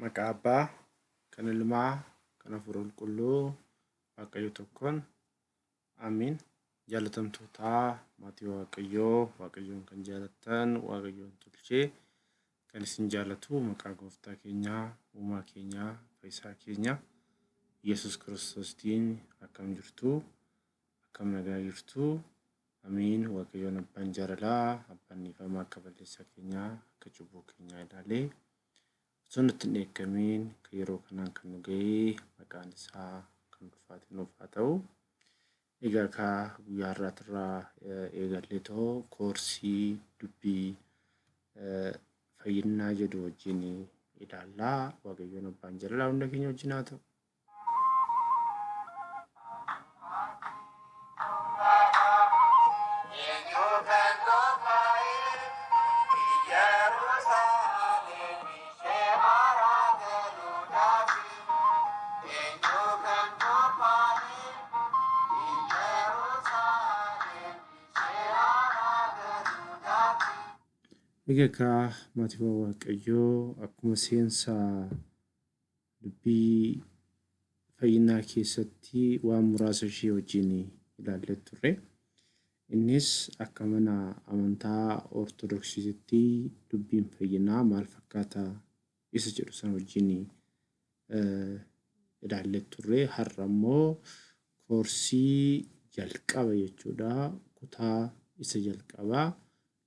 Maqaa Abbaa, kan Ilmaa, kan Hafuura Qulqulluu, Waaqayyo tokkoon. Amiin. Jaalatamtootaa maatii Waaqayyoo, Waaqayyoon kan jaalattan, Waaqayyoon tolchee kan isin jaalatu maqaa gooftaa keenyaa, uumaa keenyaa, fayyisaa keenya Yesuus Kiristoostiin akkam jirtu, akkam nagaa jirtu. Amiin. Waaqayyoon abbaan jaalalaa, abbaan dhiifamaa akka balleessaa keenyaa, akka cubbuu keenyaa ilaalee osoo nutti hin dheekkamiin kan yeroo kanaan kan nu ga'ee maqaan isaa kan ulfaate nuuf haa ta'u. Egaa kaa guyyaa har'aatirraa eegallee too koorsii dubbii fayyinnaa jedhu wajjin ilaallaa. Waaqayyoon abbaan jaalalaa hunda keenya wajjin haa ta'u. Eenyu kan qophaa'e Yerusaalem ishee haaraa galuudhaaf? Eenyu kan qophaa'e Yerusaalem ishee haaraa galuudhaaf? Egaa kaa maatiiwwan Waaqayyoo akkuma seensa dubbii fayyinaa keessatti waan muraasa ishee wajjin ilaallee turre. Innis akka mana amantaa Ortodoksiitti dubbiin fayyinaa maal fakkaata isa jedhu sana wajjin ilaallee turre. Har'a immoo koorsii jalqaba jechuudha. Kutaa isa jalqabaa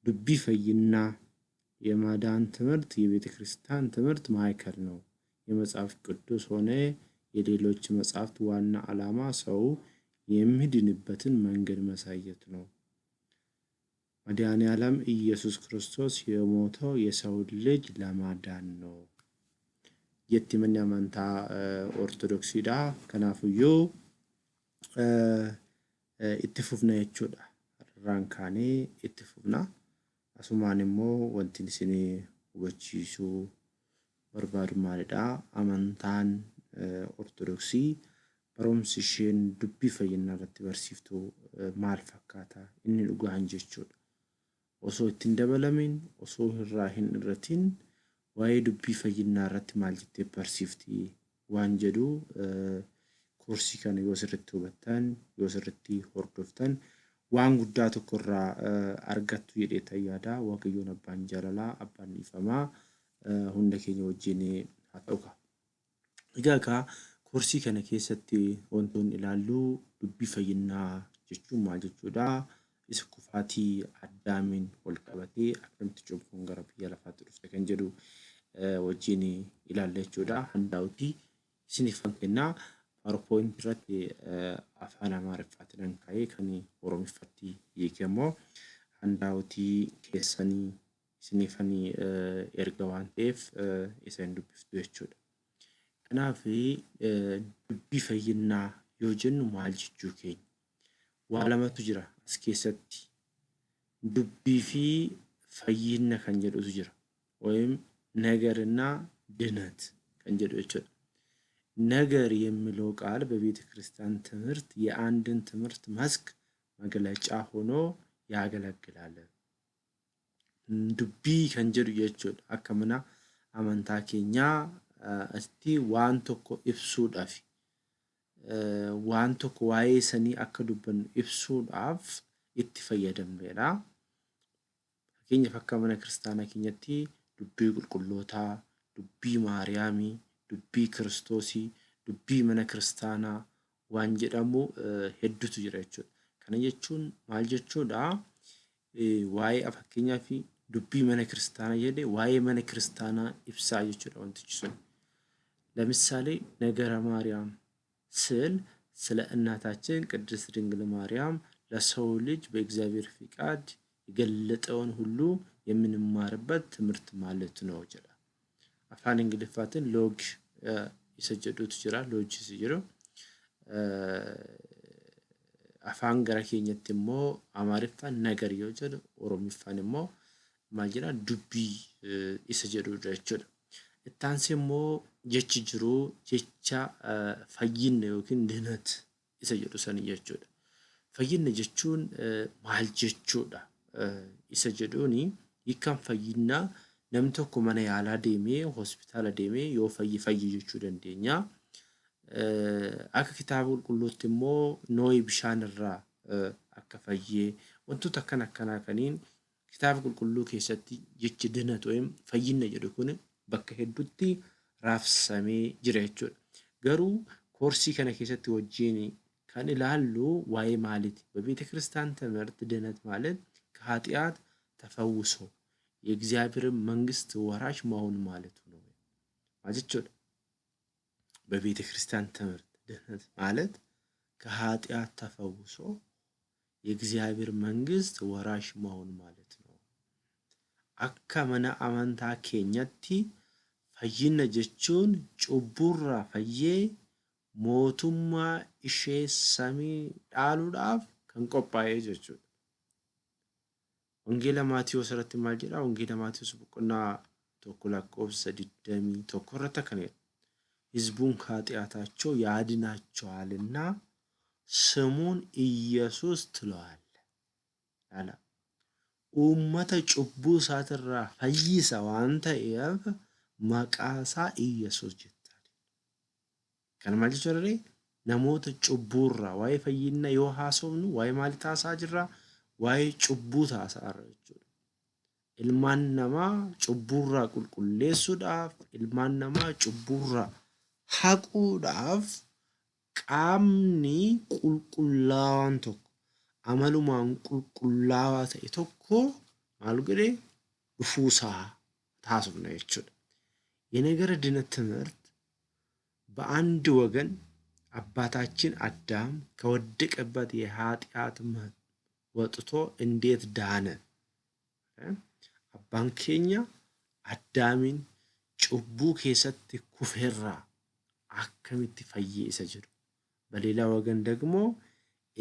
dubbii fayyinnaa የማዳን ትምህርት የቤተ ክርስቲያን ትምህርት ማዕከል ነው። የመጽሐፍ ቅዱስ ሆነ የሌሎች መጽሐፍት ዋና ዓላማ ሰው የሚድንበትን መንገድ ማሳየት ነው። መድኃኔዓለም ኢየሱስ ክርስቶስ የሞተው የሰውን ልጅ ለማዳን ነው። jetti manni amantaa Ortodoksiidha. Kanaafiyyuu itti fufna jechuudha. Irraan kaanee itti fufna. Asumaan immoo wanti isin hubachiisuu barbaadu maalidha? Amantaan Ortodoksii barumsi isheen dubbii fayyinaa irratti barsiiftu maal fakkaata? Inni dhugaan jechuudha. Osoo itti hin dabalamin, osoo irraa hin hir'atin waa'ee dubbii fayyinaa irratti maal jettee barsiifti waan jedhu koorsii kana yoo sirriitti hubattan, yoo sirriitti hordoftan waan guddaa tokko irraa argattu jedhee yaada. Waaqayyoon abbaan jaalalaa, abbaan dhiifamaa hunda keenya wajjin haa ta'u. Egaa kaa koorsii kana keessatti wantoonni ilaallu dubbii fayyinaa jechuun maal jechuudha? Isa kufaatii Addaamiin wal qabatee akkamitti cubbuun gara biyya lafaatti dhufte kan jedhu wajjin ilaalla jechuudha. Handaa'utii isiniifan kennaa. PowerPoint irratti afaan Amaariffaatiin kan kaa'ee kan Oromiffatti hiike immoo handaa'utii keessanii isiniifan erga waan ta'eef isa hin dubbiftu jechuudha. Kanaaf dubbii fayyinnaa yoo jennu maal jechuu keenya? Waa lamatu jira as keessatti. Dubbii fi fayyinna kan jedhutu jira. ወይም ነገርና ድነት kan jedhu jechuudha. ነገር የሚለው ቃል በቤተ ክርስቲያን ትምህርት የአንድን ትምህርት መስክ መግለጫ ሆኖ ያገለግላል። Dubbii kan jedhu jechuudha. Akka mana amantaa keenyaa itti waan tokko ibsuudhaaf waan tokko waa'ee sanii akka dubbannu ibsuudhaaf itti fayyadamnedha. Fakkeenyaaf akka mana kiristaanaa keenyatti dubbii qulqullootaa, dubbii Maariyaamii, dubbii Kiristoosii, dubbii mana kiristaanaa waan jedhamu hedduutu jira jechuudha. Kana jechuun maal jechuudha? Waa'ee fakkeenyaaf dubbii mana kiristaanaa jedhee waa'ee mana kiristaanaa ibsaa jechuudha wantichi sun. ለምሳሌ ነገረ ማርያም ስል ስለ እናታችን ቅድስት ድንግል ማርያም ለሰው ልጅ በእግዚአብሔር ፍቃድ የገለጠውን ሁሉ የምንማርበት ትምህርት ማለት ነው jedha. Afaan Ingiliffaatiin log isa jedhutu jira. Log isa jedhu. Afaan gara keenyatti immoo Amaariffaan ነገር yoo jedhu Oromiffaan immoo maal jedha dubbii isa jedhudha jechuudha. Itti aansee immoo jechi jiru jecha fayyinna yookiin ድነት isa jedhu sani jechuudha. Fayyinna jechuun maal jechuudha isa jedhuuni hiikkaan fayyinnaa Namni tokko mana yaalaa deemee, hospitaala deemee yoo fayye fayye jechuu dandeenya. Akka kitaaba qulqulluutti immoo Noohi bishaan irraa akka fayyee wantoota akkana akkanaa kaniin kitaaba qulqulluu keessatti jechi ድነት ወይም fayyinna jedhu kun bakka hedduutti raabsamee jira jechuudha. Garuu koorsii kana keessatti wajjin kan ilaallu waa'ee maaliiti? በቤተ ክርስቲያን ትምህርት ድነት ማለት ከኃጢአት ተፈውሶ የእግዚአብሔርን መንግስት ወራሽ መሆን ማለቱ ነው jechuudha። በቤተ ክርስቲያን ትምህርት ድነት ማለት ከኃጢአት ተፈውሶ የእግዚአብሔር መንግስት ወራሽ መሆን ማለት ነው። Akka mana amantaa keenyatti fayyina jechuun cubburraa fayyee mootummaa ishee samii dhaaluudhaaf kan qophaa'e jechuudha. Wangeela Maatiyuus irratti maal jedhaa? Wangeela Maatiyuus boqonnaa 1 lakkoofsa 21 irratti akkana jedha. ሕዝቡን ከኃጢአታቸው ያድናቸዋልና ስሙን ኢየሱስ ትለዋለህ አለ። Uummata cubbuu isaatirraa fayyisa waan ta'eef maqaa isaa Iyyasuus jettaan. Kana maal jechuudha? Namoota cubbuurraa waa'ee fayyina yoo haasofnu waa'ee maalii haasaa jirra? Waa'ee cubbuu haasaa jirra jechuudha. Ilmaan namaa cubbuurraa qulqulleessuudhaaf, ilmaan namaa cubbuurraa haquudhaaf qaamni qulqullaawaan tokko, amalumaan qulqullaawaa ta'e tokko maal godhe dhufuusaa haasofna jechuudha. የነገረ ድነት ትምህርት በአንድ ወገን አባታችን አዳም ከወደቀበት የኃጢአት ወጥቶ እንዴት ዳነ? Abbaan keenya Addaamiin cubbuu keessatti kuferraa akkamitti fayye isa jedhu. በሌላ ወገን ደግሞ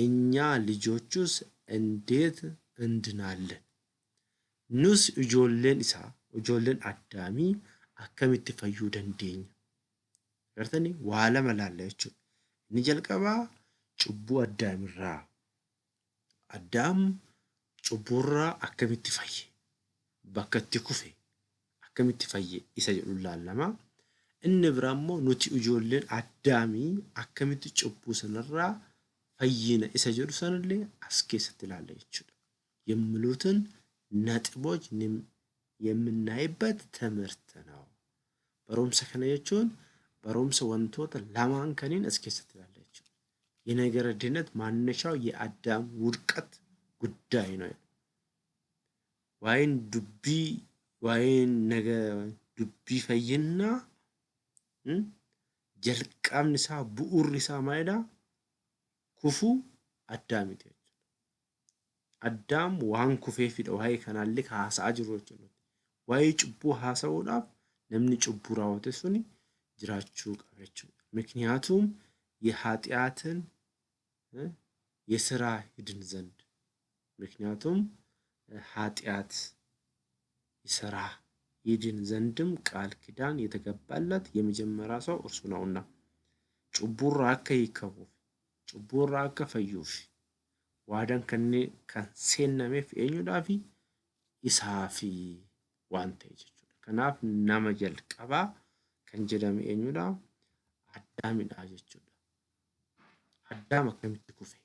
እኛ ልጆቹስ እንዴት እንድናለን? Nus ijoolleen isaa, ijoolleen Addaamii akkamitti fayyuu dandeenya? Gartanii waa lama laalla jechuudha. Inni jalqabaa cubbuu Addaamirraa. Addaam cubburraa akkamitti fayye? Bakka itti kufe akkamitti fayye isa jedhu laallama. Inni biraa immoo nuti ijoolleen Addaamii akkamitti cubbuu sanarraa fayyina isa jedhu sanallee as keessatti ilaalla jechuudha. የሚሉትን ነጥቦች የምናይበት ትምህርት ነው። Barumsa kana jechuun barumsa wantoota lamaan kaniin as keessatti ilaalla jechuudha. የነገረ ድነት መነሻው የአዳም ውድቀት ጉዳይ ነው። Waa'een dubbii, waa'een dubbii fayyinaa jalqabni isaa, bu'uurri isaa maalidhaa? Kufuu Addaamiti jechuudha. Addaam waan kufeefidha waa'ee kanaallee haasa'aa jiru jechuudha. Waa'ee cubbuu haasa'uudhaaf namni cubbuu raawwate suni jiraachuu qaba jechuudha. ምክንያቱም የኃጢአትን የስራ ይድን ዘንድ፣ ምክንያቱም ኃጢአት ይሰራ ይድን ዘንድም ቃል ኪዳን የተገባለት የመጀመሪያ ሰው እርሱ ነውና። Cubburraa akka hiikamuuf, cubburraa akka fayyuuf waadaan kan seenameef eenyudhaafi? Isaafi waan ta'e jechuudha. Kanaaf nama jalqabaa kan jedhame eenyudha? Addaamidha jechuudha. Addaam akkamitti kufe?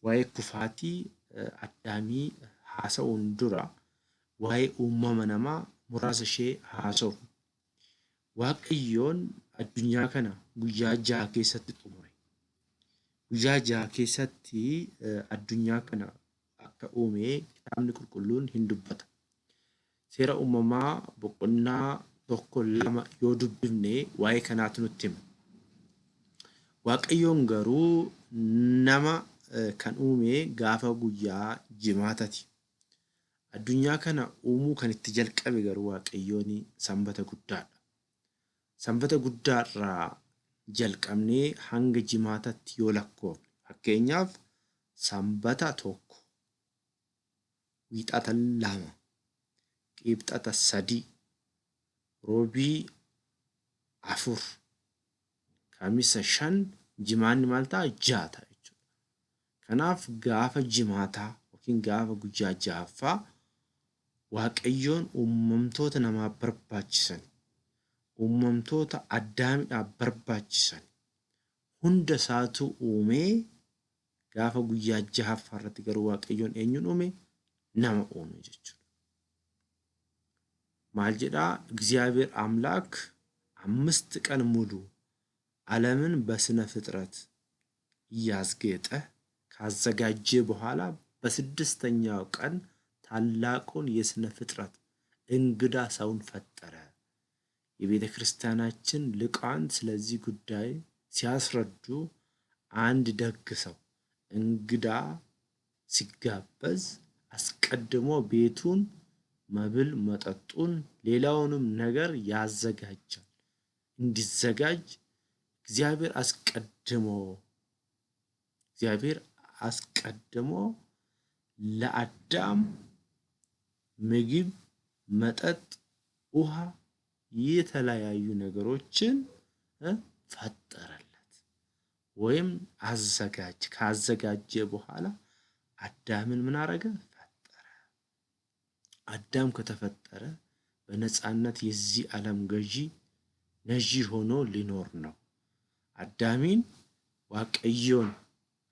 Waa'ee kufaatii Addaamii haasa'uun dura waa'ee uumama namaa muraasa ishee haasa'u. Waaqayyoon addunyaa kana guyyaa 6 keessatti xumure. Guyyaa 6 keessatti addunyaa kana akka uume kitaabni qulqulluun hin dubbata. Seera uumamaa boqonnaa 1, 2 yoo dubbifne waa'ee kanaatu nutti hima. Waaqayyoon garuu nama kan uume gaafa guyyaa jimaatati. Addunyaa kana uumuu kan itti jalqabe garuu Waaqayyoon sanbata guddaadha. Sanbata guddaarraa jalqabnee hanga jimaatatti yoo lakkoofne, fakkeenyaaf sanbata 1, wiixata 2, qibxata 3, roobii 4, kamisa 5, jimaanni maal ta'a? 6 ta'a jechuudha. Kanaaf gaafa jimaataa yookiin gaafa guyyaa ja'affaa Waaqayyoon uumamtoota namaaf barbaachisan, uumamtoota Addaamidhaaf barbaachisan hunda isaatu uumee gaafa guyyaa jahaffaa irratti garuu Waaqayyoon eenyuun uume? Nama uume jechuudha. Maal jedhaa? እግዚአብሔር አምላክ አምስት ቀን ሙሉ ዓለምን በስነ ፍጥረት እያስጌጠ ካዘጋጀ በኋላ በስድስተኛው ቀን ታላቁን የስነ ፍጥረት እንግዳ ሰውን ፈጠረ። የቤተ ክርስቲያናችን ሊቃውንት ስለዚህ ጉዳይ ሲያስረዱ አንድ ደግ ሰው እንግዳ ሲጋበዝ አስቀድሞ ቤቱን፣ መብል መጠጡን፣ ሌላውንም ነገር ያዘጋጃል። እንዲዘጋጅ እግዚአብሔር አስቀድሞ ለአዳም ምግብ፣ መጠጥ፣ ውሃ፣ የተለያዩ ነገሮችን ፈጠረለት ወይም አዘጋጅ ካዘጋጀ በኋላ አዳምን ምን አረገ? ፈጠረ። አዳም ከተፈጠረ በነፃነት የዚህ ዓለም ገዢ ነዢ ሆኖ ሊኖር ነው። Addaamiin Waaqayyoon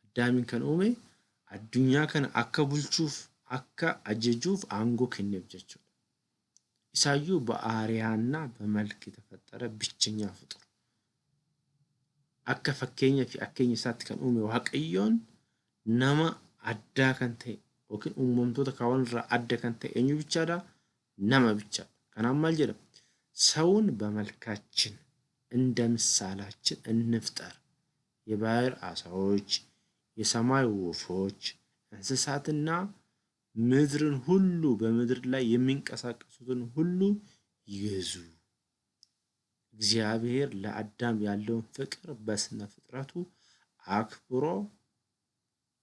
Addaamiin kan uume addunyaa kana akka bulchuuf, akka ajajuuf aangoo kenneef jechuudha. Isaayyuu በአርአያና በመልክ የተፈጠረ ብቸኛ ፍጡር akka fakkeenya fi akkeenya isaatti kan uume Waaqayyoon nama addaa kan ta'e yookiin uumamtoota kaan irraa adda kan ta'e eenyu bichaadha? Nama bichaadha. Kanaaf maal jedha? ሰውን በመልካችን እንደ ምሳሌያችን እንፍጠር፣ የባህር ዓሣዎች፣ የሰማይ ወፎች፣ እንስሳትና ምድርን ሁሉ በምድር ላይ የሚንቀሳቀሱትን ሁሉ ይግዙ። እግዚአብሔር ለአዳም ያለውን ፍቅር በስነ ፍጥረቱ አክብሮ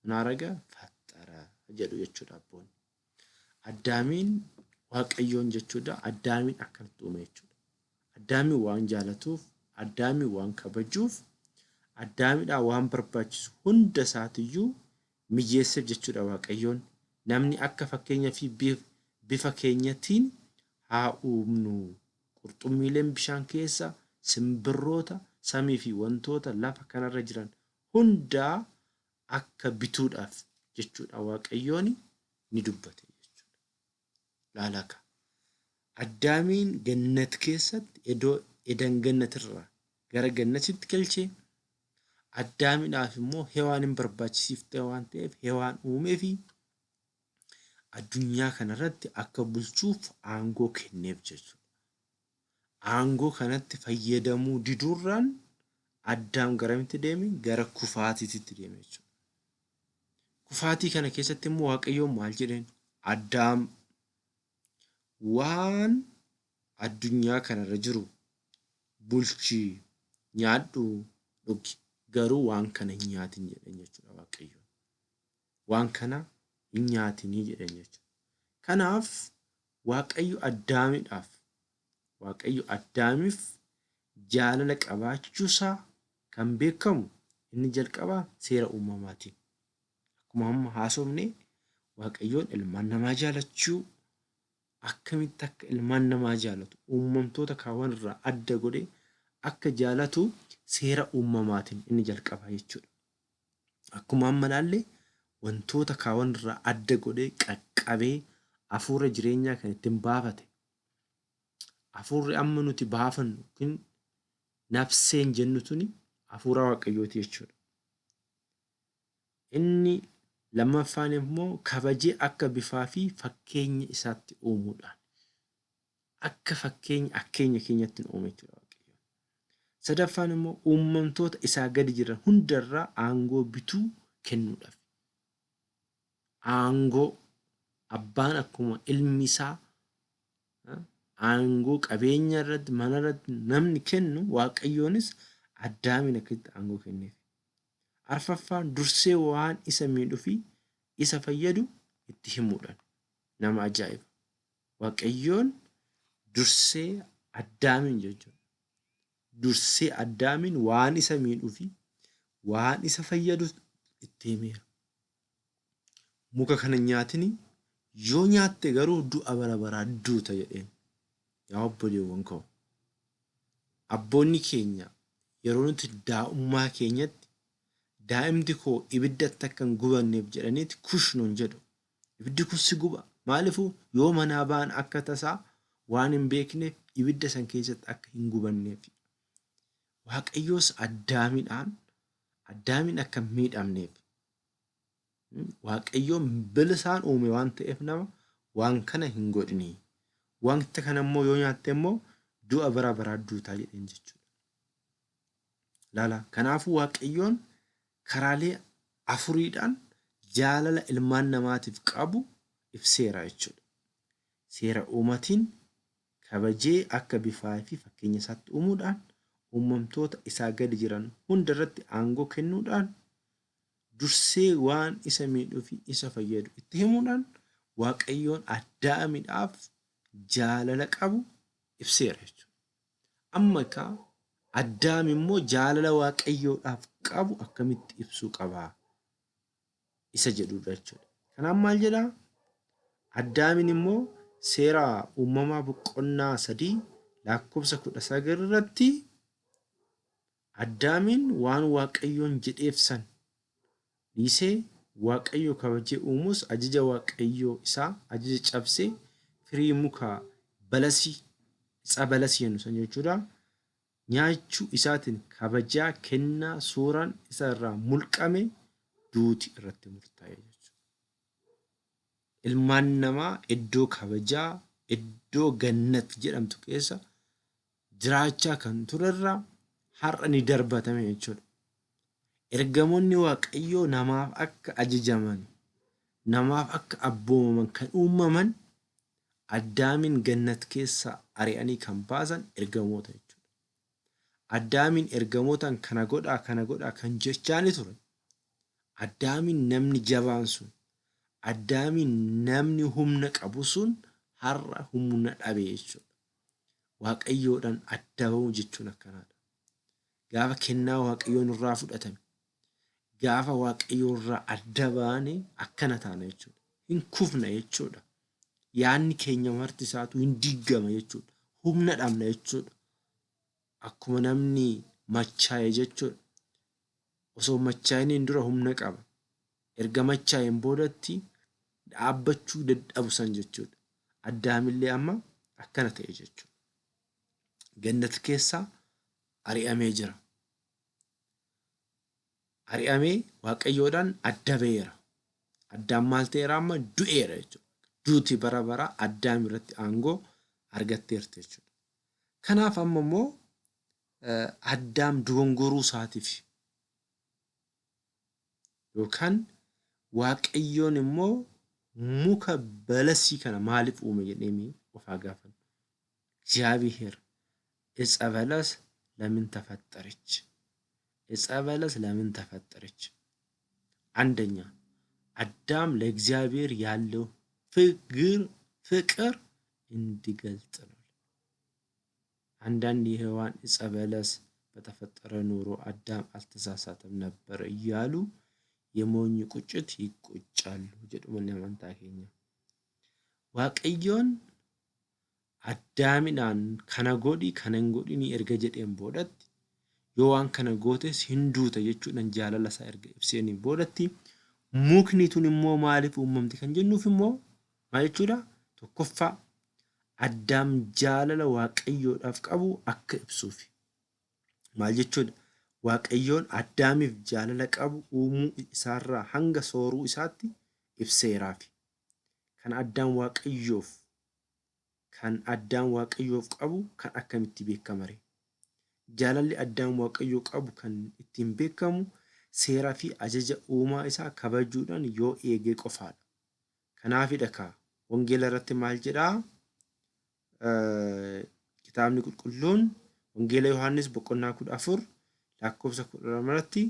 ምን አረገ? ፈጠረ jedhu jechuudha abboonni. Addaamiin Waaqayyoon jechuudha. Addaamiin akkanatti uume jechuudha. Addaamiin waan jaalatuuf, Addaamiin waan kabajuuf, Addaamidhaan waan barbaachisu hunda isaatiyyuu mijeesseef jechuudha Waaqayyoon. Namni akka fakkeenya fi bifa keenyatiin haa uumnu. Qurxummiileen bishaan keessa, simbirroota samii fi wantoota lafa kanarra jiran hundaa akka bituudhaaf jechuudha Waaqayyoon ni dubbate jechuudha. Laalaka. Addaamiin gannat keessatti iddoo Edan gannatirraa gara gannatitti galchee, Addaamiidhaaf immoo Hewaan hin barbaachisiifte waan ta'eef Hewaan uumee fi addunyaa kanarratti akka bulchuuf aangoo kenneef jechuudha. Aangoo kanatti fayyadamuu diduurraan Addaam garamitti deeme? Gara kufaatiitti deeme jechuudha. Kufaatii kana keessatti immoo Waaqayyoon maal jedheen? Addaam, waan addunyaa kanarra jiru bulchii, nyaadhu, dhugi, garuu waan kana hin nyaatin jedheen jechuudha Waaqayyoon. Waan kana hin nyaatinii jedheen jechuudha. Kanaaf Waaqayyo Addaamiif jaalala qabaachuusaa kan beekamu inni jalqabaa seera uumamaatiin. Akkuma amma haasofne, Waaqayyoon ilmaan namaa jaalachuu, akkamitti akka ilmaan namaa jaalatu, uumamtoota kaawwan irraa adda godhee akka jaalatu seera uumamaatiin inni jalqabaa jechuudha. Akkuma amma ilaalle, wantoota kaawwan irraa adda godhee qaqqabee hafuura jireenyaa kan ittiin baafate. Hafuurri amma nuti baafannu yookiin nafseen jennu tuni hafuura Waaqayyooti jechuudha. Inni lammaffaan immoo kabajee akka bifaa fi fakkeenya isaatti uumuudhaan akka fakkeenya akkeenya keenyatti nu uume jechuudha Waaqayyo. Sadaffaan immoo uumamtoota isaa gadi jiran hundarraa aangoo bituu kennuudhaaf. Aangoo abbaan akkuma ilmi isaa aangoo qabeenya irratti, mana irratti namni kennu, Waaqayyoonis Addaamiin akkasitti aangoo kenneef. Arfaffaan dursee waan isa miidhuu fi isa fayyadu itti himuudhaan nama ajaa'iba. Waaqayyoon dursee Addaamiin jechuudha. Dursee Addaamiin waan isa miidhuu fi waan isa fayyadu itti himeera. Muka kana hin nyaatini, Yoo nyaatte garuu du'a bara baraa duuta jedheen. Yaa obboleewwan koo, abboonni keenya yeroo nuti daa'ummaa keenyatti daa'imti koo ibiddatti akka hin gubanneef jedhaniiti kush nuun jedhu. Ibiddi kun si guba. Maaliifuu yoo manaa ba'an akka tasaa waan hin beekneef ibidda san keessatti akka hin gubanneef. Waaqayyoos Addaamidhaan Addaamiin akka hin miidhamneef Waaqayyoon bilisaan uume waan ta'eef nama waan kana hin godhinii. Wanta kana immoo yoo nyaatte immoo du'a bara baraa duutaa jedheen jechuudha. Laala kanaafuu Waaqayyoon karaalee afuriidhaan jaalala ilmaan namaatiif qabu ibseera jechuudha. Seera uumatiin kabajee akka bifaa fi fakkeenya isaatti uumuudhaan uumamtoota isaa gadi jiran hunda irratti aangoo kennuudhaan dursee waan isa miidhuu fi isa fayyadu itti himuudhaan Waaqayyoon Addaamidhaaf jaalala qabu ibseera jechuudha. Amma egaa Addaam immoo jaalala Waaqayyoodhaaf qabu akkamitti ibsuu qaba isa jedhudha jechuudha. Kanaaf maal jedhaa? Addaamin immoo seera uumamaa boqonnaa 3 lakkoofsa 19 irratti Addaamiin waan Waaqayyoon jedheef san dhiisee Waaqayyo kabajee uumus ajaja Waaqayyoo isaa ajaja cabsee firii muka balasii, itsa balasii jennu san jechuudha, nyaachuu isaatiin kabajaa kennaa suuraan isa irraa mulqame duuti irratti murtaa'e jechuudha. Ilmaan namaa iddoo kabajaa, iddoo gannat jedhamtu keessa jiraachaa kan turerraa har'a ni darbatame jechuudha. Ergamoonni Waaqayyoo namaaf akka ajajaman, namaaf akka abboomaman kan uumaman Addaamiin gannat keessaa ari'anii kan baasan ergamoota jechuudha. Addaamiin ergamootaan kana godhaa kana godhaa kan jechaani ture. Addaamiin namni jabaan sun, Addaamiin namni humna qabu sun har'a humna dhabe jechuudha. Waaqayyoodhaan adda ba'uu jechuun akkanaadha. Gaafa kennaa Waaqayyoo nurraa fudhatame, gaafa Waaqayyoo irraa adda baane akkana taana jechuudha. Hin kufna jechuudha. Yaadni keenya marti isaatu hin diigama jechuudha. Humna dhabna jechuudha. Akkuma namni machaa'e jechuudha. Osoo machaa'iniin dura humna qaba. Erga machaa'een boodatti dhaabbachuu dadhabu san jechuudha. Addaamillee amma akkana ta'e jechuudha. Gannat keessaa ari'amee jira. Ari'amee Waaqayyoodhaan adda ba'eera. Addaam maal ta'eera amma du'eera jechuudha. Duuti bara baraa Addaam irratti aangoo argatteerti jechuudha. Kanaaf amma immoo Addaam dogongoruu isaatiif yookaan Waaqayyoon immoo muka balasii kana maaliif uume jedhee mee of haa gaafannu. እግዚአብሔር ዕፀ በለስ ለምን ተፈጠረች? ዕፀ በለስ ለምን ተፈጠረች? አንደኛ አዳም ለእግዚአብሔር ያለው ፍቅር ፍቅር እንዲገልጥ ነው። አንዳንድ የሔዋን ዕፀ በለስ በተፈጠረ ኖሮ አዳም አልተሳሳተም ነበር እያሉ የሞኝ ቁጭት ይቆጫሉ jedhu manni amantaa keenya. Waaqayyoon Addaamidhaan kana godhi kana hin godhinii erga jedheen boodatti yoo waan kana gootes hin duuta jechuudhaan jaalala isaa erga ibseeniin boodatti mukni tun immoo maaliif uumamte kan jennuuf immoo maal jechuudha? Tokkoffaa Addaam jaalala Waaqayyoodhaaf qabu akka ibsuufi. Maal jechuudha? Waaqayyoon Addaamiif jaalala qabu uumuu isaarraa hanga sooruu isaatti ibseeraafi. Kan Addaam Waaqayyoof kan Addaam Waaqayyoof qabu kan akkamitti beekamaree? Jaalalli Addaam Waaqayyoo qabu kan ittiin beekamu seeraa fi ajaja uumaa isaa kabajuudhaan yoo eegee qofaadha. Kanaafidha kaa wangeela irratti maal jedhaa? Kitaabni qulqulluun wangeela Yohaannis boqonnaa 14 lakkoofsa 12 irratti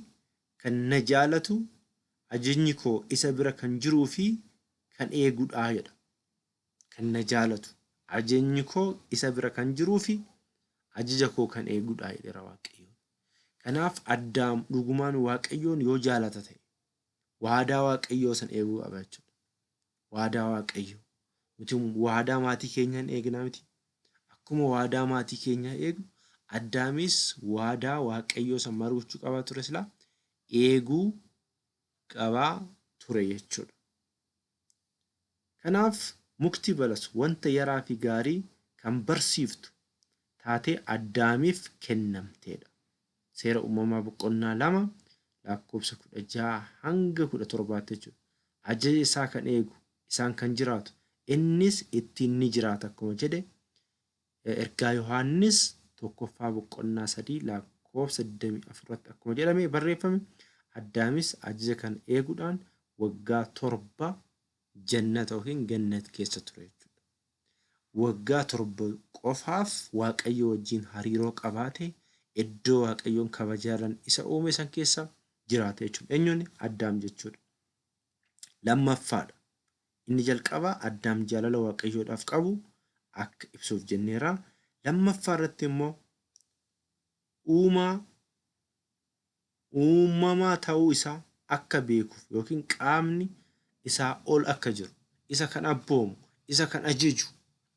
kan na jaalatu ajajni koo isa bira kan jiruu fi kan eegudha jedha. Kan na jaalatu ajajni koo isa bira kan jiruu fi ajaja koo kan eegudha jedheera Waaqayyo. Kanaaf Addaam dhugumaan Waaqayyoon yoo jaalata ta'e waadaa Waaqayyoo san eeguu qaba jechuudha. Waadaa Waaqayyoo. Nuti waadaa maatii keenyaa hin eegnaa miti. Akkuma waadaa maatii keenyaa eegnu, Addaamis waadaa Waaqayyoo san maal gochuu qabaa ture silaa? Eeguu qabaa ture jechuudha. Kanaaf mukti balas wanta yaraa fi gaarii kan barsiiftu taatee Addaamiif kennamteedha. Seera Uumamaa boqonnaa 2 lakkoofsa 16 hanga 17tti jechuudha. Ajaja isaa kan eegu, isaan kan jiraatu, innis ittiin ni jiraata akkuma jedhe ergaa Yohaannis tokkoffaa boqonnaa 3 lakkoofsa 24 irratti akkuma jedhame barreeffame Addaamis ajaja kana eeguudhaan waggaa 7 jannata yookiin gannat keessa ture jechuudha. Waggaa 7 qofaaf Waaqayyo wajjin hariiroo qabaate iddoo Waaqayyoon kabajaadhaan isa uume san keessa jiraate jechuudha. Eenyuun? Addaam jechuudha. Lammaffaadha. Inni jalqabaa Addaam jaalala Waaqayyoodhaaf qabu akka ibsuuf jenneera. Lammaffaa irratti immoo uumaa uumamaa ta'uu isaa akka beekuuf yookiin qaamni isaa ol akka jiru, isa kan abboomu, isa kan ajaju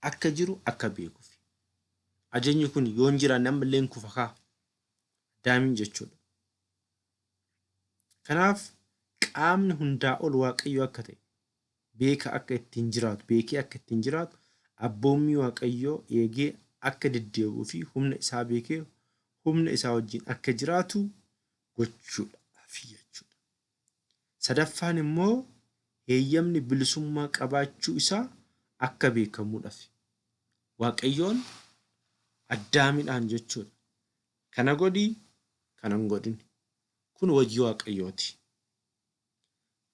akka jiru akka beekuuf. Ajajni kun yoo hin jiraanne ammallee hin kufa kaa. Addaamiin jechuudha. Kanaaf qaamni hundaa ol Waaqayyo akka ta'e beeka akka ittiin jiraatu, beekee akka ittiin jiraatu, abboommii Waaqayyoo eegee akka deddeebi'uu fi humna isaa beekee humna isaa wajjin akka jiraatu gochuudhaaf jechuudha. Sadaffaan immoo heeyyamni bilisummaa qabaachuu isaa akka beekamuudhaaf. Waaqayyoon Addaamidhaan jechuudha. Kana godhi, kana hin godhin. Kun hojii Waaqayyooti.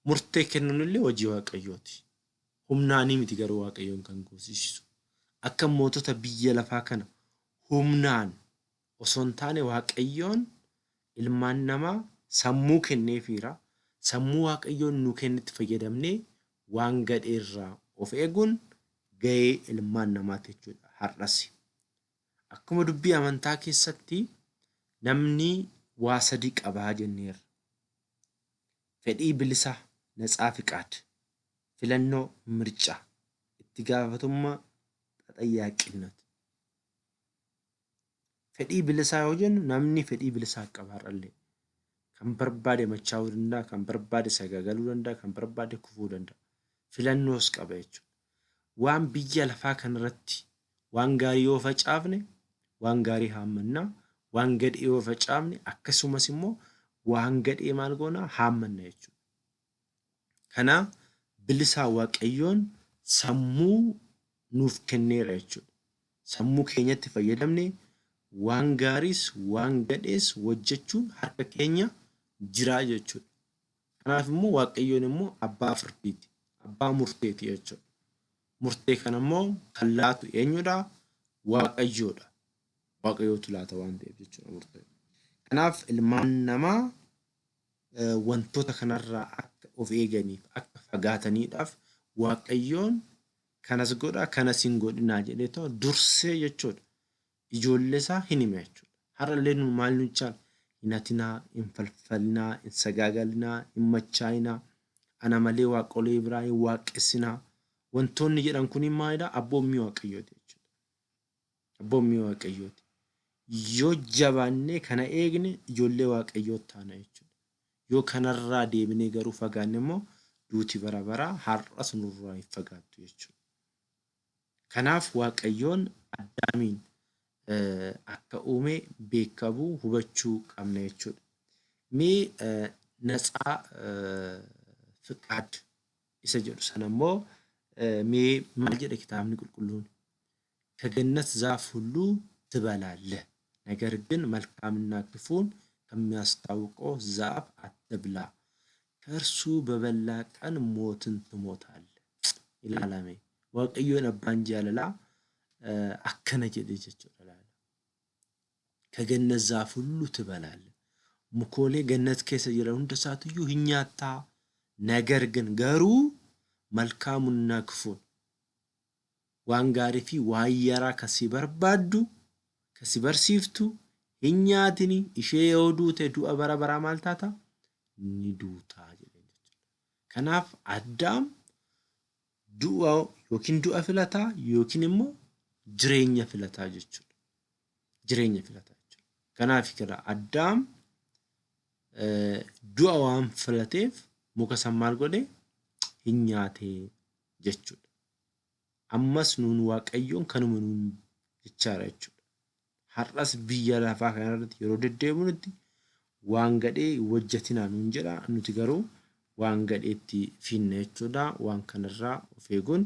Murtee kennuun illee hojii Waaqayyooti. Humnaanii miti garuu Waaqayyoon kan goosisisu. Akka mootota biyya lafaa kana humnaan osoo hin taane Waaqayyoon ilmaan namaa sammuu kenneefiira. Sammuu Waaqayyoon nu kennetti fayyadamnee waan gadheerraa of eeguun gahee ilmaan namaati jechuudha har'as. Akkuma dubbii amantaa keessatti namni waa sadii qabaa jenneerra. Fedhii bilisaa, natsaa fiqaad, filannoo, mircaa, itti gaafatummaa, xaxayyaaqinnat. Fedhii bilisaa yoo jennu namni fedhii bilisaa qaba har'allee. Kan barbaade machaa'uu danda'a, kan barbaade sagagaluu danda'a, kan barbaade kufuu danda'a. Filannoos qaba jechuudha. Waan biyya lafaa kanarratti waan gaarii yoo facaafne waan gaarii haammanna, waan gadhee yoo facaafne akkasumas immoo waan gadhee maal goona haammanna jechuudha. Kana bilisaa Waaqayyoon sammuu nuuf kenneera jechuudha. Sammuu keenyatti fayyadamne waan gaariis waan gadhees hojjechuun harka keenya jira jechuudha. Kanaaf immoo Waaqayyoon immoo abbaa firdiiti, abbaa murteeti jechuudha. Murtee kana immoo kan laatu eenyudha? Waaqayyoodha. Waaqayyootu laata waan ta'eef jechuudha murtee. Kanaaf ilmaan namaa wantoota kanarraa akka of eeganiif akka fagaataniidhaaf Waaqayyoon kanas godhaa kanas hin godhinaa jedhee too dursee jechuudha ijoollee isaa hin hima jechuudha. Har'allee nu maal nu chaala? Hin hatinaa, hin falfalinaa, hin sagaagalinaa, hin machaa'inaa, ana malee waaqolee biraa hin waaqessinaa. Wantoonni jedhan kun maalidha? Abboommii Waaqayyooti jechuudha. Abboommii Waaqayyooti. Yoo jabaannee kana eegne ijoollee Waaqayyoo taana jechuudha. Yoo kanarraa deebinee garuu fagaanne immoo duuti bara baraa har'as nurraa hin fagaattu jechuudha. Kanaaf Waaqayyoon Addaamiin akka uume beekamuu hubachuu qabna jechuudha. Mee natsaa fiqaad isa jedhu sana immoo mee maal jedha kitaabni qulqulluun? ከገነት ዛፍ ሁሉ ትበላለህ፣ ነገር ግን መልካምና ክፉን ከሚያስታውቀው ዛፍ አትብላ፣ ከእርሱ በበላ ቀን ሞትን ትሞታለህ ilaalame. Waaqayyoon abbaan jaalalaa akkana jedhe jechuudha laala. ከገነት ዛፍ ሁሉ ትበላለህ. Mukoolee gannat keessa jiran hunda isaatuyyuu hin nyaattaa. ነገር ግን garuu መልካሙንና ክፉን waan gaarii fi waan yaraa kan si barbaaddu kan si barsiiftu hin nyaatini ishee yoo duute du'a bara baraa maal taata ni duutaa jedheen jechuudha. Kanaaf Addaam Du'a yookiin du'a filataa yookiin immoo jireenya filataa jechuudha. Jireenya filataa jechuudha. Kanaaf kira Addaam du'a waan filateef muka san maal godhe hin nyaate jechuudha. Ammas nuun Waaqayyoon kanuma nuun jechaara jechuudha. Har'as biyya lafaa kanarratti yeroo deddeebinutti waan gadhee hojjetinaa nuun jedha. Nuti garuu waan gadheetti fiinna jechuudha. Waan kanarraa of eeguun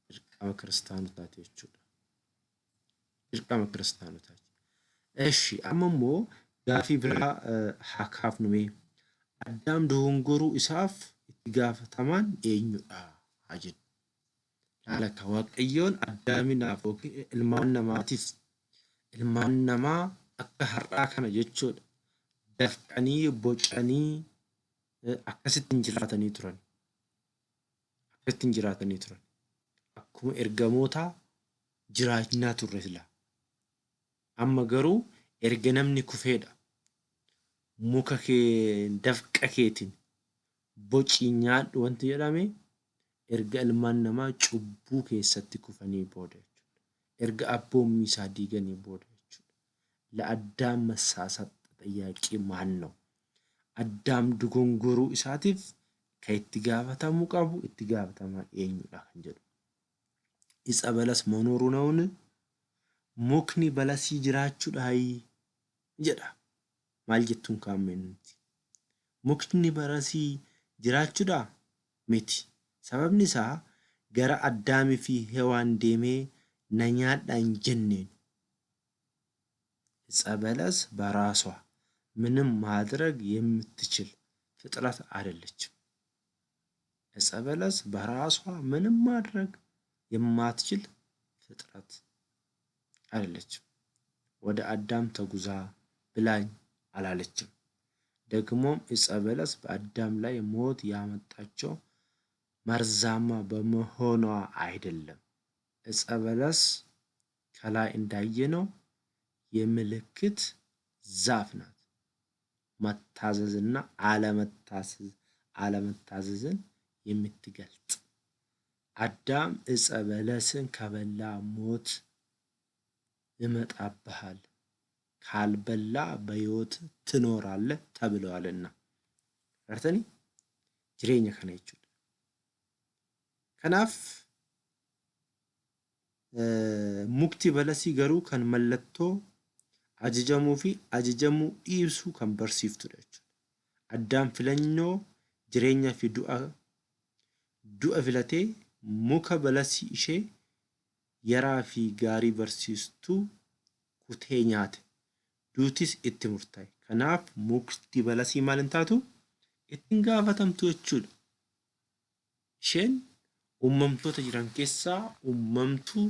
dirqama kiristaanotaati jechuudha. Dirqama kiristaanotaati. Eshi amma immoo gaafii biraa haa kaafnu mee. Addaam dogongoruu isaaf itti gaafatamaan eenyudha haa jennu. Laala ka Waaqayyoon Addaaminaaf yookiin ilmaan namaatiif ilmaan namaa akka har'aa kana jechuudha. Dafqanii bocanii akkasitti hin jiraatanii turan. Akkasitti hin jiraatanii turan. Akkuma ergamootaa jiraachnaa turre silaa. Amma garuu erga namni kufeedha. Muka kee dafqa keetiin bocii nyaadhu wanti jedhame erga ilmaan namaa cubbuu keessatti kufanii booda jechuudha. Erga abboommii isaa diiganii booda jechuudha. ለአዳም መሳሳት ተጠያቂ ማን ነው? Addaam dogongoruu isaatiif kan itti gaafatamuu qabu itti gaafatamaan eenyudha kan jedhu. ዕፀ በለስ መኖሩ ነውን? Mukni balasii jiraachuudhaayi jedha. Maal jettuun kaammee nuti? Mukni balasii jiraachuudhaa? Miti. Sababni isaa gara Addaamii fi Hewaan deemee na nyaadhaa hin jenneen. ዕፀ በለስ በራሷ ምንም ማድረግ የምትችል ፍጥረት አይደለችም። ዕፀ በለስ በራሷ ምንም ማድረግ የማትችል ፍጥረት አይደለችም። ወደ አዳም ተጉዛ ብላኝ አላለችም። ደግሞም ዕፀ በለስ በአዳም ላይ ሞት ያመጣቸው መርዛማ በመሆኗ አይደለም። ዕፀ በለስ ከላይ እንዳየነው የምልክት ዛፍ ናት። መታዘዝና አለመታዘዝን የምትገልጥ። አዳም ዕፀ በለስን ከበላ ሞት ይመጣብሃል፣ ካልበላ በሕይወት ትኖራለህ ተብለዋልና። Artanii jireenya kana jechuudha. Kanaaf mukti balasii garuu kan mallattoo ajajamuu fi ajajamuu dhiisuu kan barsiiftudha jechuudha. Addaam filannoo jireenya fi du'a filatee muka balasii ishee yaraa fi gaarii barsiistuu kutee nyaate. Duutis itti murtaa'e. Kanaaf mukti balasii maal hin taatu? Ittiin gaafatamtu jechuudha. Isheen uumamtoota jiran keessaa uumamtuu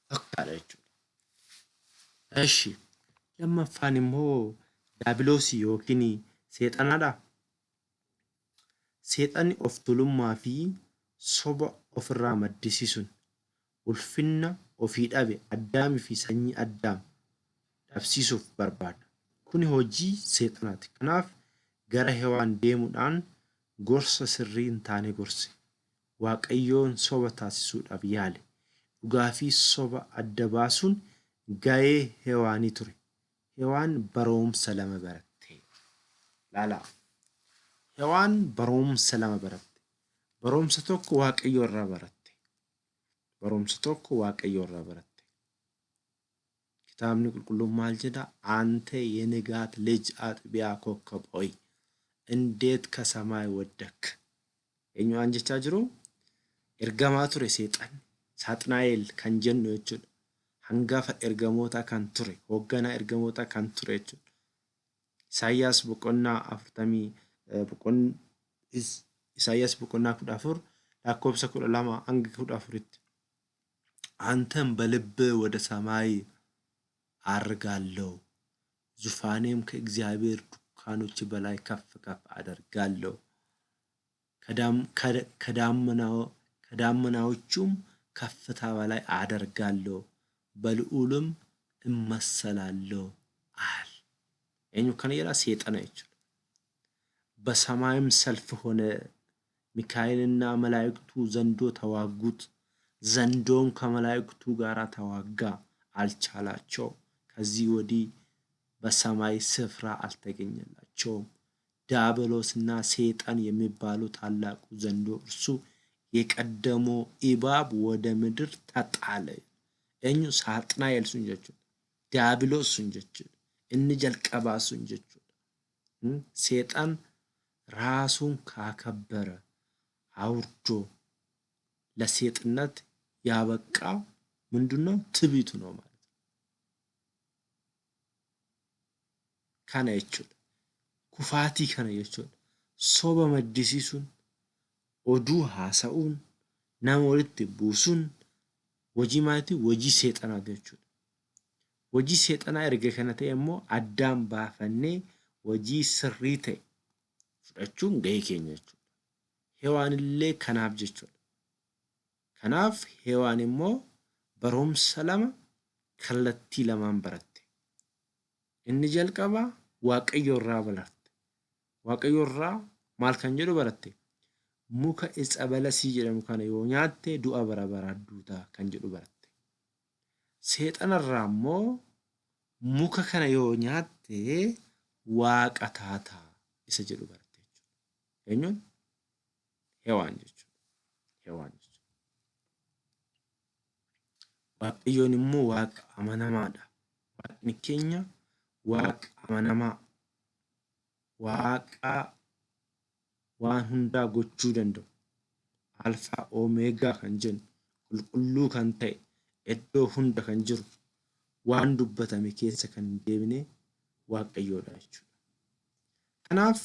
tokkodha jechuudha. Eshi lammaffaan immoo daabiloosii yookiin seexanaadha. Seexanni of tuulummaa fi soba ofirraa maddisiisuun ulfinna ofii dhabe Addaamii fi sanyii Addaam dhabsiisuuf barbaada. Kuni hojii seexanaati. Kanaaf gara Hewaan deemuudhaan gorsa sirrii hin taane gorse. Waaqayyoon soba taasisuudhaaf yaale. Dhugaa fi soba adda baasuun gahee Hewaanii ture. Hewaan barumsa lama baratte. Laalaa. Hewaan barumsa lama baratte. Barumsa tokko Waaqayyo irraa baratte. Barumsa tokko Waaqayyo irraa baratte. Kitaabni qulqulluun maal jedha? አንተ የንጋት ልጅ አጥቢያ ኮከብ ሆይ እንዴት ከሰማይ ወደክ? Eenyu waan jechaa jiru? Ergamaa ture seexanni. Saaxinaa'el kan jennu jechuudha. Hangafa ergamootaa kan ture, hoogganaa ergamootaa kan ture jechuudha. Isaayyaas boqonnaa afurtamii Isaayyaas boqonnaa 14 lakkoofsa 12 hanga 14tti. አንተም በልብህ ወደ ሰማይ አርጋለሁ፣ ዙፋኔም ከእግዚአብሔር ድንኳኖች በላይ ከፍ ከፍ አደርጋለሁ፣ ከዳመናዎቹም ከፍታ በላይ አደርጋለሁ፣ በልዑልም እመሰላለሁ አለ። Eenyu kana jedha? Seexana jechuudha. በሰማይም ሰልፍ ሆነ። ሚካኤልና መላእክቱ ዘንዶ ተዋጉት። ዘንዶም ከመላእክቱ ጋር ተዋጋ፣ አልቻላቸው። ከዚህ ወዲህ በሰማይ ስፍራ አልተገኘላቸውም። ዲያብሎስና ሰይጣን የሚባሉ ታላቁ ዘንዶ እርሱ የቀደመው እባብ ወደ ምድር ተጣለ። Eenyu? Saaxinaa'el sun jechuudha. Diyaabiloos sun jechuudha. Inni jalqabaa sun jechuudha. Seexan ራሱን ካከበረ አውርዶ ለሴጥነት ያበቃው ምንድነው? ትዕቢቱ ነው ማለት ነው። Kana jechuudha. Kufaatii kana jechuudha. Soba maddisiisuun, oduu haasa'uun, nama walitti buusuun hojii maaliiti? Hojii seexanaati jechuudha. Hojii seexanaa erga kana ta'e immoo addaan baafannee hojii sirrii ta'e fudhachuun gahee keenya jechuudha. Hewaan illee kanaaf jechuudha. Kanaaf Hewaan immoo barumsa lama kallattii lamaan baratte. Inni jalqabaa Waaqayyo irraa baratte. Waaqayyo irraa maal kan jedhu baratte? Muka itsa balasii jedhamu kana yoo nyaatte du'a bara baraa duuta kan jedhu baratte. Seexana irraa immoo muka kana yoo nyaatte waaqa taata isa jedhu baratte jechuudha. Eenyuun? Hewaan jechuudha. Hewaan jechuudha. Waaqayyoon immoo waaqa amanamaadha. Waaqni keenya waaqa amanamaa, waaqa waan hundaa gochuu danda'u, alfaa oomeegaa kan jennu, qulqulluu kan ta'e, iddoo hunda kan jiru, waan dubbatame keessa kan hin deebine Waaqayyoodha jechuudha. Kanaaf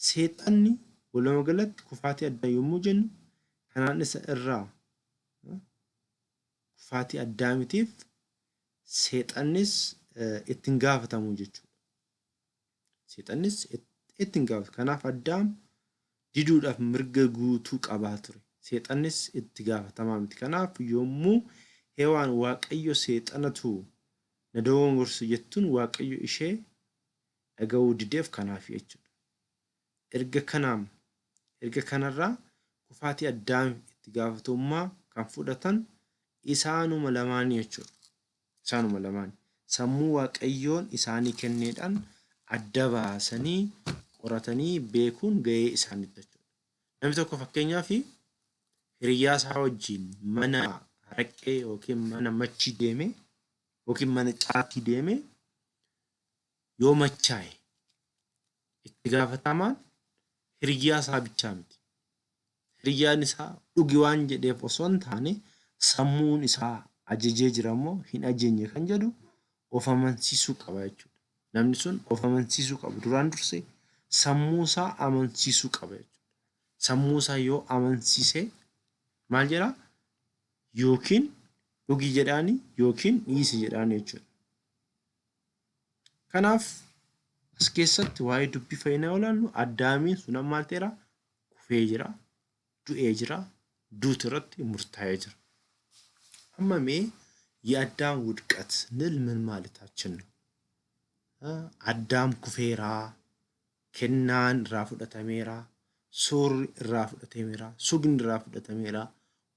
seexanni walumaa galatti kufaatii addaa yommuu jennu kanaan isa irraa kufaatii addaamitiif seexannis ittiin gaafatamu jechuudha. Seexannis ittiin gaafatu. Kanaaf Addaam diduudhaaf mirga guutuu qabaa ture. Seexannis itti gaafatamaa miti. Kanaaf yommuu Hewaan Waaqayyo seexanatu na dogongorse jettuun Waaqayyo ishee dhaga'uu dideef kanaaf jechuudha. Erga kanaam erga kanarraa kufaatii Addaamiif itti gaafatamummaa kan fudhatan isaanuma lamaanii jechuudha. Isaanuma lamaani. Sammuu Waaqayyoon isaanii kenneedhaan adda baasanii qoratanii beekuun gahee isaaniiti jechuudha. Namni tokko fakkeenyaaf hiriyyaa isaa wajjin mana haraqqee yookiin mana machii deemee yookiin mana caatii deemee yoo machaa'e itti gaafatamaan hiriyyaa isaa bichaa miti. Hiriyyaan isaa dhugi waan jedheef osoo hin taane sammuun isaa ajajee jira moo hin ajajne kan jedhu of amansiisuu qaba jechuudha. Namni sun of amansiisuu qaba. Duraan dursee sammuu isaa amansiisuu qaba jechuudha. Sammuu isaa yoo amansiise maal jedhaa? Yookiin dhugi jedhaani yookiin dhiisi jedhaani jechuudha. Kanaaf as keessatti waa'ee dubbii fayyinaa yoo ilaallu Addaamiin sun amma maal ta'eera? Kufee jira, du'ee jira, duuti irratti murtaa'ee jira. Amma mee የአዳም ውድቀት ስንል ምን ማለታችን ነው? Addaam kufeera, kennaan irraa fudhatameera, soorri irraa fudhatameera, sugni irraa fudhatameera,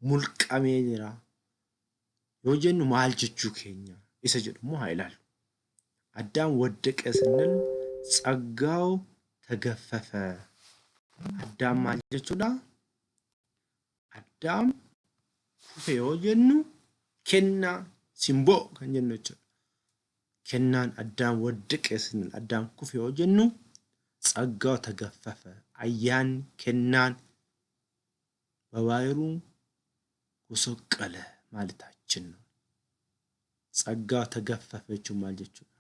mulqamee jira. Yoo jennu maal jechuu keenya isa jedhu immoo haa ilaallu. አዳም ወደቀ ስንል ጸጋው ተገፈፈ። Addaam maal jechuudha? Addaam kufe yoo jennu kennaa simboo kan jennu jechuudha. Kennaan Addaam ወደቀ ስንል Addaam kufe yoo jennu ጸጋው ተገፈፈ ayyaanni kennaan በባህሩ ጎሰቆለ ማለታችን ነው። ጸጋው ተገፈፈ jechuun maal jechuudha?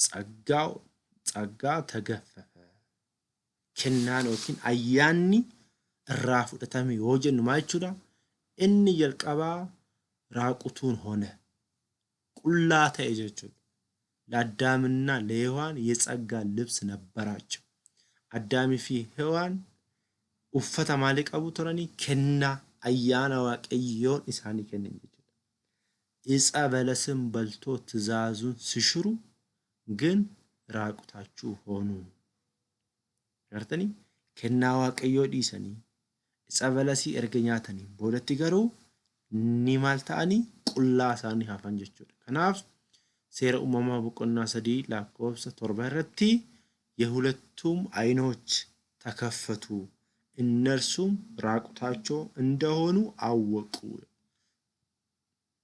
ጸጋው ጸጋ ተገፈፈ kennaan yookiin ayyaanni irraa fudhatame yoo jennu maal jechuudha? Inni jalqabaa ራቁቱን ሆነ qullaa ta'e jechuudha። ለአዳምና ለሔዋን የጸጋ ልብስ ነበራቸው። Addaamii fi Hewaan uffata maalii qabu turanii? Kennaa ayyaana Waaqayyoon isaanii kennan jechuudha. ዕፀ በለስን በልቶ ትእዛዙን ሲሽሩ ግን ራቁታችሁ ሆኑ። Gartanii Kennaa Waaqayyoo dhiisanii itsa balasii erga nyaatanii boodatti garuu ni maal ta'anii qullaa isaanii hafan jechuudha. Kanaaf seera uumamaa boqonnaa 3 lakkoofsa 7 irratti የሁለቱም ዓይኖች ተከፈቱ እነርሱም ራቁታቸው እንደሆኑ አወቁ።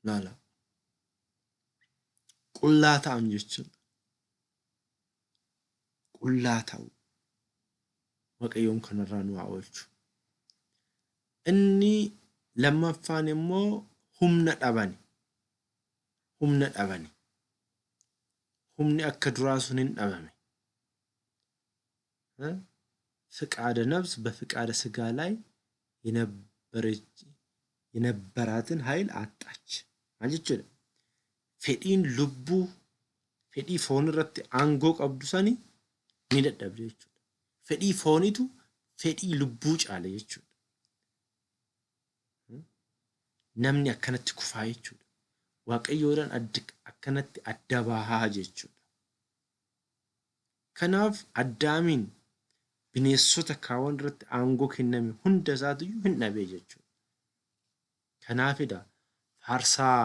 Laala. Qullaa ta'an jechuudha. Qullaa ta'u. Waaqayyoon kanarraa nu haa oolchu. Inni lammaffaan immoo humna dhabani. Humna dhabani. Humni akka duraa sun hin dhabame. ፍቃደ ነፍስ በፍቃደ ስጋ ላይ የነበራትን ኃይል አጣች maal jechuudha? Fedhiin lubbuu fedhii foon irratti aangoo qabdu sani ni dadhabde jechuudha. Fedhii foonitu fedhii lubbuu caale jechuudha. Namni akkanatti kufaa jechuudha. Waaqayyoodhaan akkanatti adda bahaa jechuudha. Kanaaf Addaamiin bineensota kaawwan irratti aangoo kenname hunda isaatiyyuu hin dhabee jechuudha. Kanaafidha faarsaa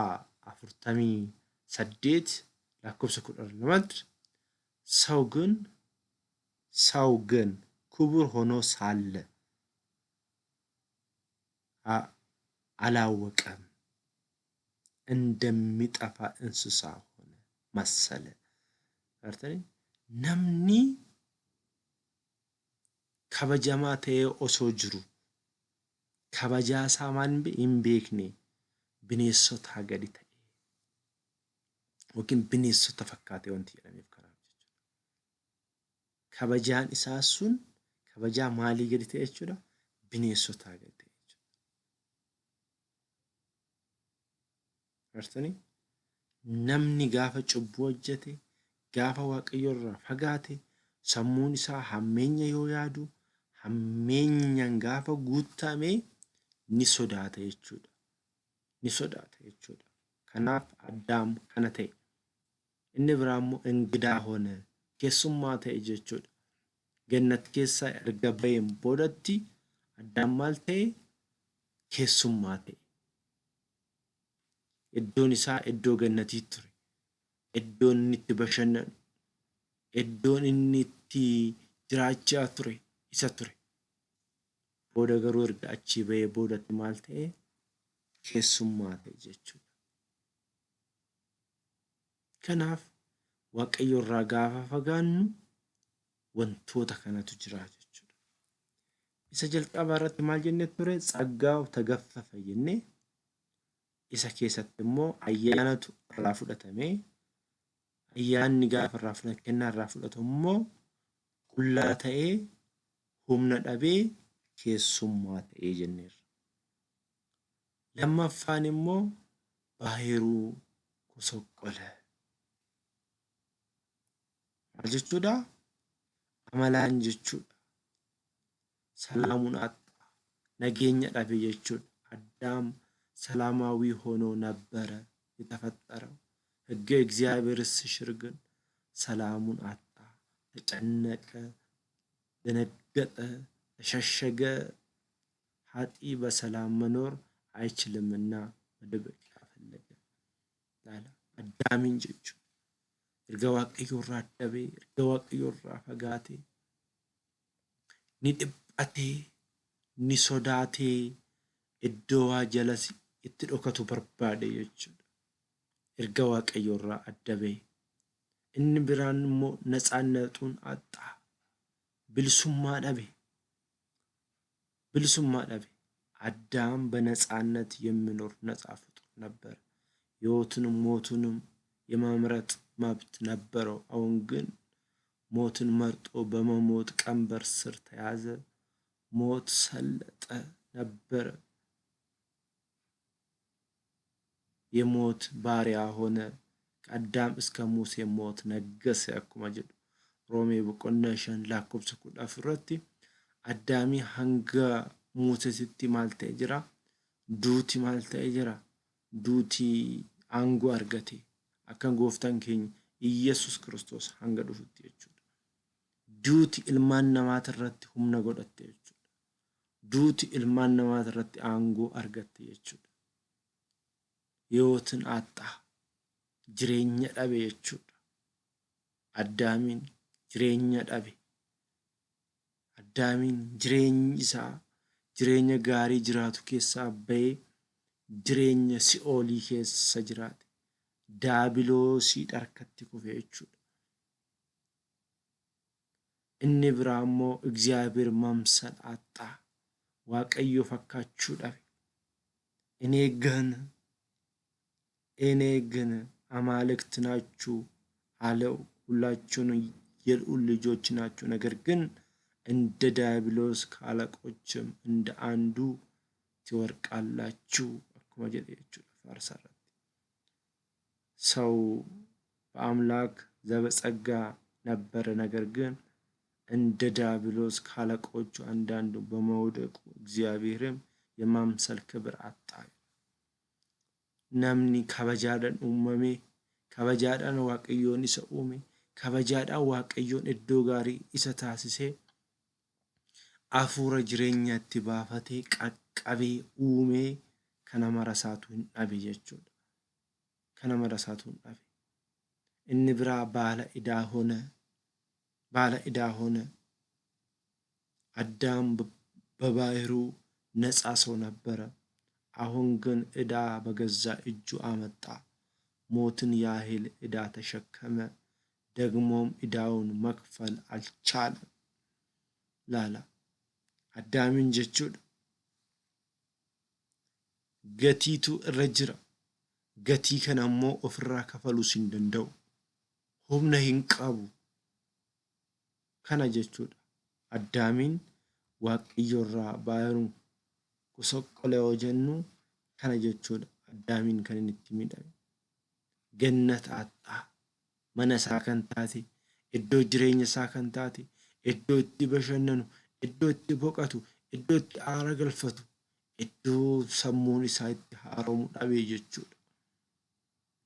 48 lakkoofsa 12tti ሰው ግን ክቡር ሆኖ ሳለ አላወቀም፣ እንደሚጠፋ እንስሳ ሆነ መሰለ። Artanii namni kabajamaa ta'ee osoo jiru kabajaa isaa maal hin beekne bineensotaa gadi ta'e yookiin bineensota fakkaate wanti jedhameef kanaaf jechuudha. Kabajaan isaa sun kabajaa maalii gadi ta'e jechuudha? Bineensotaa gadi ta'e jechuudha. Artanii namni gaafa cubbuu hojjete, gaafa Waaqayyo irraa fagaate, sammuun isaa hammeenya yoo yaadu, hammeenyaan gaafa guutame ni sodaata jechuudha. Ni sodaata jechuudha. Kanaaf Addaam kana ta'e. Inni biraa immoo እንግዳ ሆነ keessummaa ta'e jechuudha. Gannat keessaa erga baheen boodatti Addaam maal ta'e? Keessummaa ta'e. Iddoon isaa iddoo gannatii ture. Iddoon inni itti bashannanu, iddoon inni itti jiraachaa ture isa ture. Booda garuu erga achii bahee boodatti maal ta'e? Keessummaa ta'e jechuudha. Kanaaf Waaqayyo irraa gaafa fagaannu wantoota kanatu jira jechuudha. Isa jalqabaa irratti maal jennee ture? ጸጋው ተገፈፈ jennee isa keessatti immoo ayyaanatu irraa fudhatamee ayyaanni gaafa irraa fudhatu kennaa irraa fudhatu immoo qullaa ta'ee humna dhabee keessummaa ta'ee jenneerra. Lammaffaan immoo ባህሪው ጎሰቆለ. Maal jechuudha? Amalaan jechuudha. ሰላሙን አጣ nageenya dhabe jechuudha. አዳም ሰላማዊ ሆኖ ነበረ የተፈጠረው። ሕገ እግዚአብሔር ሲሽር ግን ሰላሙን አጣ፣ ተጨነቀ፣ ደነገጠ፣ ተሸሸገ። ኃጥእ በሰላም መኖር አይችልምና መደበቂያ ፈለገ። Addaamiin jechuudha. Erga Waaqayyo irraa adda ba'ee, erga Waaqayyo irraa fagaatee, ni dhiphatee, ni sodaatee, iddoo waa jala itti dhokatu barbaade jechuudha. Erga Waaqayyo irraa adda ba'e. Inni biraan immoo ነፃነቱን አጣ. Bilisummaa dhabe. Bilisummaa dhabe. አዳም በነፃነት የሚኖር ነፃ ፍጡር ነበር። ሕይወቱንም ሞቱንም የመምረጥ መብት ነበረው። አሁን ግን ሞትን መርጦ በመሞት ቀንበር ስር ተያዘ። ሞት ሰለጠ ነበረ። የሞት ባሪያ ሆነ። ከአዳም እስከ ሙሴ ሞት ነገሰ akkuma jedhu Roomee boqonnaa 5 lakkoofsa 14 irratti Addaamii hanga Museesitti maal ta'e jira? Duuti maal ta'e jira? Duuti aangoo argate akka gooftaan keenya Iyyasuus Kiristoos hanga dhufutti jechuudha. Duuti ilmaan namaatirratti humna godhatte jechuudha. Duuti ilmaan namaatirratti aangoo argatte jechuudha. Hiyootin aaxxaa jireenya dhabe jechuudha. Addaamiin jireenya dhabe. Addaamiin jireenyi isaa jireenya gaarii jiraatu keessaa bahee jireenya si'oolii keessa jiraate. Daabiloosii harkatti kufe jechuudha. Inni biraa immoo Egziyaabeer mamsal aaxxaa Waaqayyo fakkaachuu dhabe. እኔ ግን አማልክት ናችሁ አለው። ሁላችሁን የልዑል ልጆች ናችሁ። ነገር ግን እንደ ዲያብሎስ ከአለቆችም እንደ አንዱ ትወድቃላችሁ akkuma jedhe jechuudha faarsaa irratti. ሰው በአምላክ ዘበጸጋ ነበረ፣ ነገር ግን እንደ ዲያብሎስ ከአለቆቹ አንዳንዱ በመውደቁ እግዚአብሔርም የማምሰል ክብር አጣ። Namni kabajaadhaan uumame, kabajaadhaan Waaqayyoon isa uume, kabajaadhaan Waaqayyoon iddoo gaarii isa taasisee hafuura jireenyaatti baafatee qaqqabee uumee kana mara isaatu hin dhabe jechuudha. Kana mara isaatu hin dhabe. Inni biraa baala idaa hona, baala idaa hona. አዳም በባህሩ ነፃ ሰው ነበረ። አሁን ግን ዕዳ በገዛ እጁ አመጣ። ሞትን ያህል ዕዳ ተሸከመ። ደግሞም ዕዳውን መክፈል አልቻለም። Laala Addaamiin jechuudha. Gatiitu irra jira. Gatii kana immoo ofirraa kafaluus hin danda'u. Humna hin qabu. Kana jechuudha. Addaamiin Waaqayyo irraa baayiruun gosoqqole yoo jennu kana jechuudha. Addaamiin kan inni itti miidhame. Gannata aaxxaa mana isaa kan taate, iddoo jireenya isaa kan taate, iddoo itti bashannanu, iddoo itti boqotu, iddoo itti aara galfatu, iddoo sammuun isaa itti haaroomu dhabe jechuudha.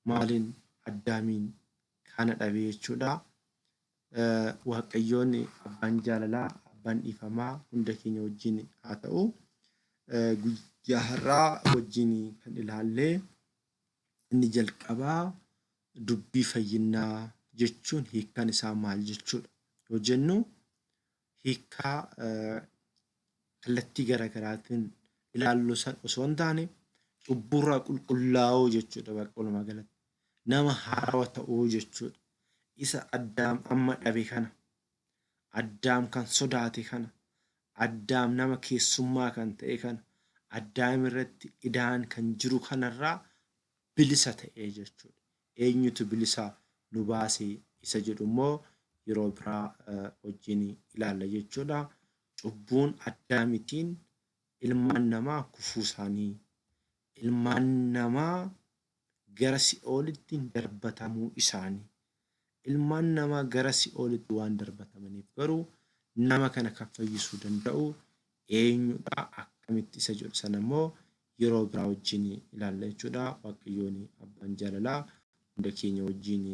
Maaliin Addaamiin kana dhabe jechuudha. Waaqayyoon abbaan jaalalaa, abbaan dhiifamaa hunda keenya wajjin haa ta'u. Guyyaa har'aa wajjin kan ilaallee inni jalqabaa dubbii fayyinaa jechuun hiikkaan isaa maal jechuudha yoo jennu, hiikkaa kallattii garaagaraatiin ilaallu san osoo hin taane, cubburraa qulqullaa'uu jechuudha bakka walumaa galatti. Nama haarawaa ta'uu jechuudha. Isa Addaam amma dhabe kana, Addaam kan sodaate kana, Addaam nama keessummaa kan ta'e kana, Addaam irratti idaan kan jiru kanarraa bilisa ta'ee jechuudha. Eenyutu bilisa nu baase isa jedhu immoo yeroo biraa wajjin ilaalla jechuudha. Cubbuun Addaamitiin ilmaan namaa kufuu isaanii, ilmaan namaa gara si'oolitti darbatamuu isaanii, ilmaan namaa gara si'oolitti waan darbatamaniif garuu nama kana kan fayyisuu danda'u eenyudha, akkamitti isa jedhu sana immoo yeroo biraa wajjin ilaalla jechuudha. Waaqayyoon abbaan jaalalaa hunda keenya wajjin